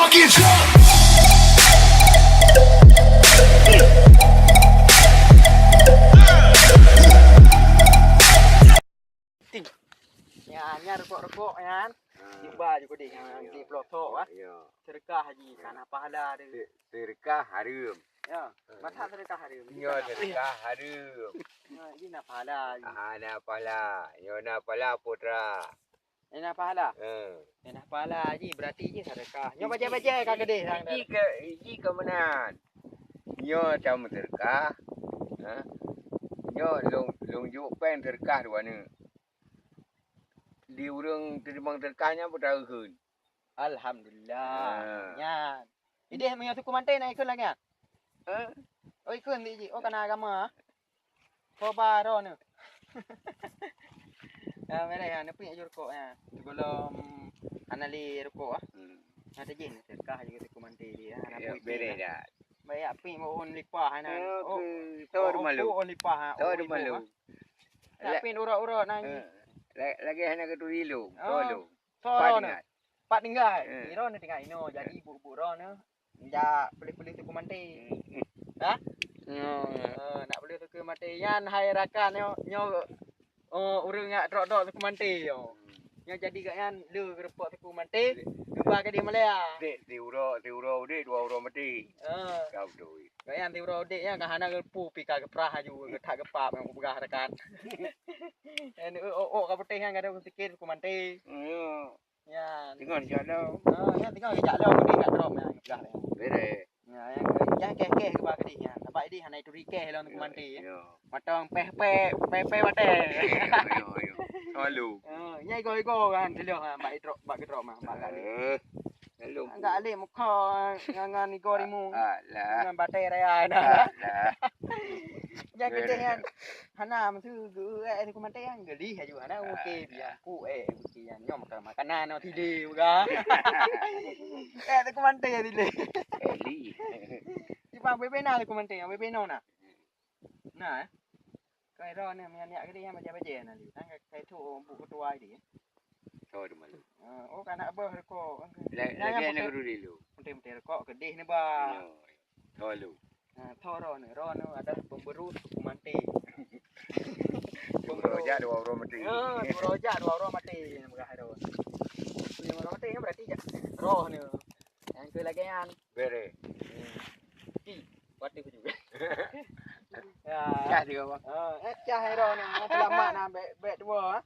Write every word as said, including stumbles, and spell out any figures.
Get up! Nyan, nyan rukok-rukok nyan. Ha. Tiba ju kudeh nyan, ya, di pelotok, ah. Ya. Sedekah haji, ya, kana pahala tu. Se-, sedekah hareuem. Ya, ha, masa sedekah hareuem. Nyo sedekah hareuem. Ya, ini na pahala haji. Ah, na pahala. Nyo na pahala putra. Ini na pahala. Ha. Ini na pahala haji, berarti ji sedekah. Nyo bajai-bajai ka keudeh sang. Ji ke, ji ke meunan. Nyo cam sedekah. Ha. Nyo lôn, lôn jok péng sedekah dua neuk. Di ureuëng teurimong teuka nyan peue taeu kheun. Alhamdulillah. Ha. Nyan. Ideh meunyoe Teungku Manté na ikheun lagée nyan? Eh? Oh, ikheun di ji. Oh, kana agama. Coba ro ni. Ya, mereh ya, nepi aju rukok ya. Sebelum hana li rukok ah. Hmm. Ada jin sedekah juga Teungku Manté dia. Hana ya, puih bereh dah. Baik api mohon lipah hana. Oh, oh, oh, oh, lipah. Oh, lipah. Tapi urut-urut nang. Eh, la-, lagée hana keuturi lôn. Oh. Tolong. Tolong. Pat tinggai. Pat tinggai. Eh. Iro ni tinggai ino. Jadi buk-buk ro ni. Jak pelih-pelih Teungku Manté. Hmm. Ha? Nyo. Eh, nak pelih Teungku Manté. Nyan hai rakan nyo, nyo, oh, ureuëng ngak drok-drok Teungku Manté yo. Hmm. Nyo jadi gak nyan le keureumpok Teungku Manté. Dek. Geuba ke di Malaya. Dek, si uroe, si uroe udek, dua uroe mati. Eh. Kau beutôi. Gobnyan tiep uroe udek nyan ka hana geupeu pih ka geuprah aju, geutak geupap nyang peugah rakan. Nyan, oh, oh, oh, ka putéh nyan ka ada peusikir Teungku Manté. Iya. Nyan. Teungoh jak lom. Ah, nyan teungoh jak lom, udek ka drop nyan peugah nyan. Bereh. Nyan, nyan, nyan keh-keh geuba keudeh nyan. Nampak ideh hana ituri keh lom Teungku Manté. Iya. Matong peh-peh, peh-peh watée. Iya, iya, iya. Lalu. Ah, nyan igo-igo kan, teuloh kan, bak idrop, bak geudrop mah, bak gak lé. Eh. Lalu. Agak alek muka ngan, ngan igo rimu. Alah. Ngan batée raya na. Alah. Nyan keudeh nyan. Hana meusu geu, eh, Teungku Manté nyan geulih aju hana oke biar ku, eh, oke nyan nyoe makan makanan nyoe tide buka. Eh, Teungku Manté tide. Eli. Di bang bebe na Teungku Manté, bebe no na. Na, eh. Kai ro ni, meunyan yak gede nyang bajai-bajai na li. Nang kai tu bu ketua di. Oh, di mana? Ah, oh, kana beuh reko. La-, lagi anak dulu dulu. Mungkin-mungkin reko gedeh ni, bah. Yo, yo. Tho lu. Ah, tho ro ni, ro ni adalah pemberu Teungku Manté. Pemberu jak dua orang mati. Ya, dua orang jak dua orang mati. Yang berah ro. Yang orang mati kan berarti jak roh ni. Yang ke lagi yang Bere. Ti, pati ku juga. Ya. Cah juga, Bang. Ah, eh, cah ero ni, selamat nah, bek, bek dua. Ah.